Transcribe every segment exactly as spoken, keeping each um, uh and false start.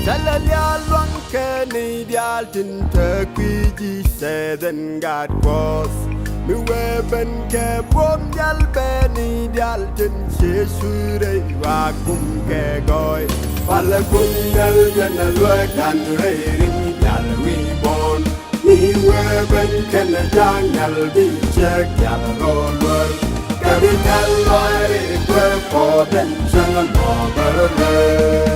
Thilɛ liaal luaŋ kɛ ni diaal tin te kui̱ ji̱ sɛɛth ɛn gaat Kuɔth. Mi wee ben kɛ buɔ̱m diaal bɛ ni diaal tin cië cuy rɛy wa kum kɛ gɔɔy. Palɛ kum diaal yɛn a luäk dan rɛy ri̱ŋ diaal wi̱i̱ buɔ̱n. Mi wee ben kɛnɛ ja̱a̱ŋ nyal bi ciek yal rɔ luäär. Kɛ bi kɛl lɔɔri kuɛ kɔ ben cäŋ mɔ bä rɔ luäär.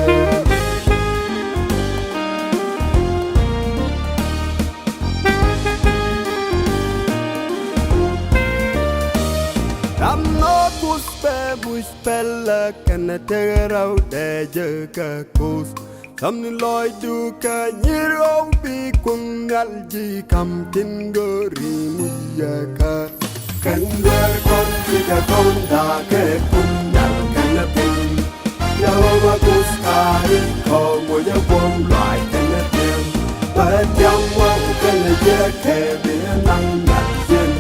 Ram nɔ Kuoth bɛ muc pɛlɛ kɛnɛ tek rɛw dee jɛ kɛ Kuoth. Thamni lɔcdu kɛ nyir ɣɔw bi Kuoth Nhial ji̱ ka̱m tin go̱ri mi yɛ kä. Kɛn duer kɔn ti kɛ kɔn da̱a̱ kɛ Kuoth Nhial kɛn ɛ piny. Yɛwä ma Kuoth ka̱a̱ri kɔ mucɛ buɔ̱m luaac kɛn ɛ tiɛm. Bä tiam wä kɛn ɛ jɛ kɛ bi ɛ naŋ nyath jiɛn.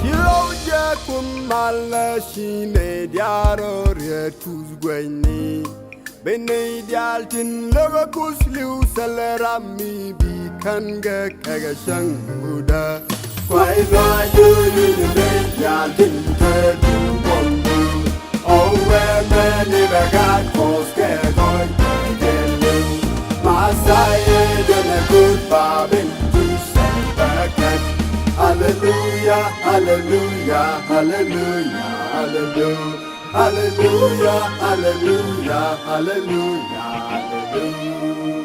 Ci rɔw jɛ kum malä ci nɛy diaal rɔ riet Kuoth guɛcni. Bi nɛy diaal tin lo̱k Kuoth li̱w thilɛ ram mi bi kän kɛ kɛ cäŋ Yuda. Kuay lɔaac duuni ni nɛy diaal tin te duŋ buɔ̱mdu. Ɔ wee mɛni bɛ gaat Kuɔth kɛ gɔɔy kɛ jɛn li̱w. Messiah jɛn ɛ go̱o̱r ba ben ji̱ sɛl bɛ kɛn. Hallelujah, hallelujah, hallelujah, hallelujah. Hallelujah, hallelujah, hallelujah, hallelujah.